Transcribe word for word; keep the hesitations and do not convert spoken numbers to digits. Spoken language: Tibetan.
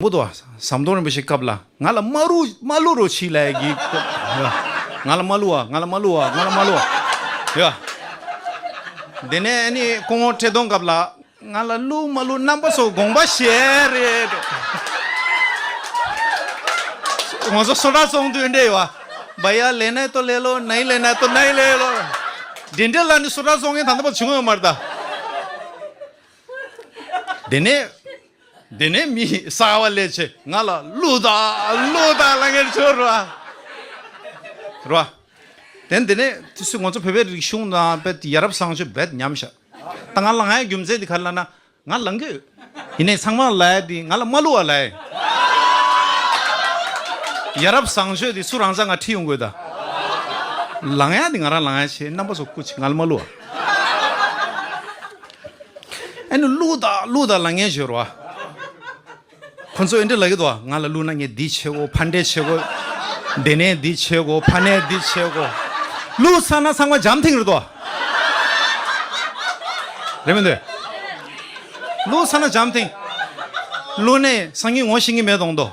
པོ་འདུག་བ། ཟམ་གདོང་རིན་པོ་ཆེ་སྐབས་ལ་ང་ལ་མ་བླུག་མ་བླུག་རོགས་བྱེད་ལབ་ཀྱི། ང་ལ་མ་བླུག་བ། ང་ལ་མ་བླུག་བ། ང་ལ་མ་བླུག་བ། ཡ། དེ་ནས་ཨ་ནི་སྐུ་ངོ་ཁྲི་སྟོན་སྐབས་ལ། ང་ལ་བླུག་མ་བླུག་རྣམ་པ་ཚོ་དགོངས་པ་བཞེས་རེད། ང་ཚོ་སོ་ཊ་བཙོང་དུས་འདྲ་ཡོད་བ། भैया लेना है तो ले लो, नहीं लेना है तो नहीं ले लो། དེ་འདྲ་ལ་ནི་སོ་ཊ་བཙོང་མཁན་ད་ལྟ་བར་བྱུང་ཡོད་མ་རེད་ད། དེ་ནས། དེ་ནས་མི་གསར་བ་སླེབས་བྱས་ང་ལ་བླུག་དང་བླུག་དང་ལབ་མཁན་ཚོ་རེད་བ། རེད་བ། དེ་དེ་ནས་དུས་སུ་ང་ཚོ་བོད་པའི་རིག་གཞུང་དང་དཔེ་ཡ་རབས་བཟང་སྤྱོད་རྦད་ཉམས་ཤག་ད་ང་ལངས་ཡ་རྒྱུ་མཚན་དེ་ག་རེ་ལབ་ན། ང་ལངས་གི་ཡོད། ཡིན་ནའི་ཚང་མ་ལབ་ཡ་དེ་ང་ལ་མ་བླུག་བ་ལབ་ཡ། ཡ་རབས་བཟང་སྤྱོད་དེ་སུ་རང་ཚ་ང་ཁྲིད་ཡོང་དགོས་ད། ལངས་ཡ་དེ་ང་རང་ལངས་ཡ་བྱས། རྣམ་པ་ཚོ་སྐུ་མཁྱེན། ང་ལ་མ་བླུག་བ། ཨ་ནི་བླུག་དང་བླུག་དང་ལབ་མཁན་ཡོད་རེད་བ། ཁོ་ཚོ་འདི་འདྲ་ལབ་ཀྱི་འདུག་ང་ལ་བླུགས་ན་ངས་འདི་བྱེད་དགོས། ཕར་འདྲ་བྱེད་དགོས། དེ་ནས་འདི་བྱེད་དགོས། ཕར་ནས་འདི་བྱེད་དགོས། བླུགས་ཚར་ན་ཚང་མ་འཇམ་ཐིང་རེད་དོ། རེད་མི་འདུག་བླུགས་ཚར་ན་འཇམ་ཐིང་། བླུགས་ནས་སང་ཉིན་ངོ་ཤེས་ཀྱི་མེད་གཏོང་དོ།